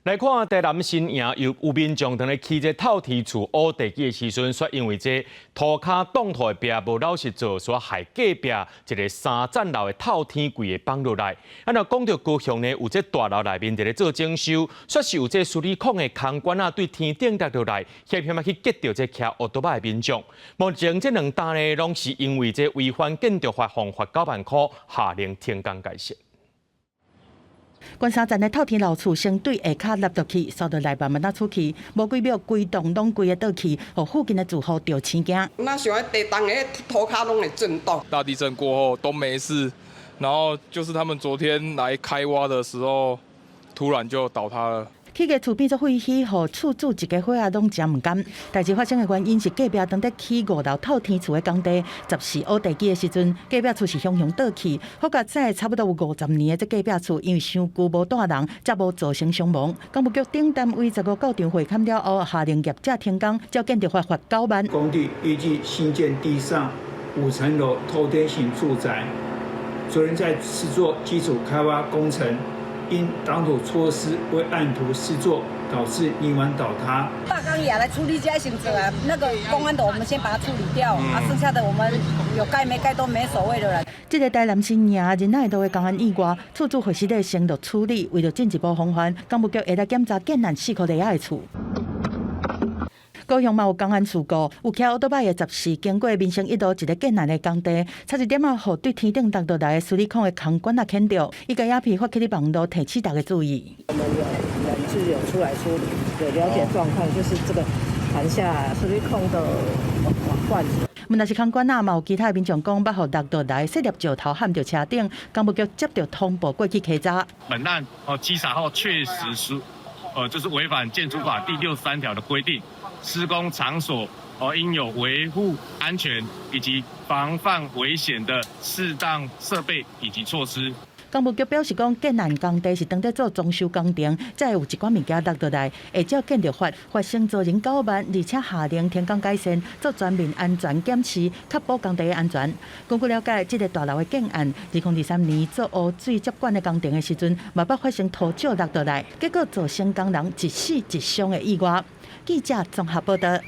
來看台南新營有有民眾當咧起這透天厝挖地基的時陣，煞因為這塗跤擋土的壁無老實做，所害隔壁一个三層樓的透天櫃會放落來。啊，若講著高雄呢，有這大樓內面佇咧做整修，煞是有這修理礦的空管仔對天頂跌落來，險險仔去擊著這騎烏多仔的民眾。目前這兩單呢，攏是因為這違反建築法，予罰9萬箍，下令停工改善。關三層的透天樓厝先對下跤落落去，紲落來慢慢仔出去，無幾秒規棟攏規个倒去，予附近的住戶著生驚。那像地動的塗跤攏會震動。大地震過後都沒事，然後就是他們昨天來開挖的時候，突然就倒塌了。起个厝變做廢墟，予厝主一家伙仔攏誠毋甘。代誌發生的原因是隔壁當咧起五樓透天厝的工地，14挖地基的時陣，隔壁厝是雄雄倒去。好佳哉差不多有50年的這隔壁厝，因為傷舊無蹛人，才無造成傷亡。工務局等單位15到場會勘了後，下令業者停工，照建築法罰九萬。工地預計興建地上五層樓透天型住宅，昨日在施作基礎開挖工程。因擋土措施未按圖施作，導致泥碗倒塌。大綱也來處理這先做啊，那個公安的我們先把它處理掉，啊，剩下的我們有蓋沒蓋都沒所謂的啦。這个台南新營仁愛路的工案意外，厝主會時咧先落處理，為著進一步防範，工務局會來檢查建案四箍內仔的厝。高雄嘛有工安事故，有騎歐多擺的十四經過民生一路一个建案的工地，差一點仔予對天頂落落來的修理礦的空管仔牽著，伊共影片發起咧網路提醒大家注意。我們有人是有出來說明，對，了解狀況，就是這個盤下修理礦的瓦罐子。毋但是空管仔，嘛有其他民眾講，捌予落落來細粒石頭撼著車頂，工務局接著通報過去稽查。本案哦，稽查後確實是，就是違反建築法第63條的規定。施工場所哦，應有維護安全以及防範危險的適當設備以及措施。工務局表示講，建案工地是當咧做裝修工程，才會有一寡物件落落來，會照建築法罰承造人九萬，而且下令停工改善，做全面安全檢視，確保工地的安全。根據了解，這个大樓的建案，2023年做污水接管的工程的時陣，嘛捌發生土石落落來，結果造成工人一死一傷的意外。記者綜合報道。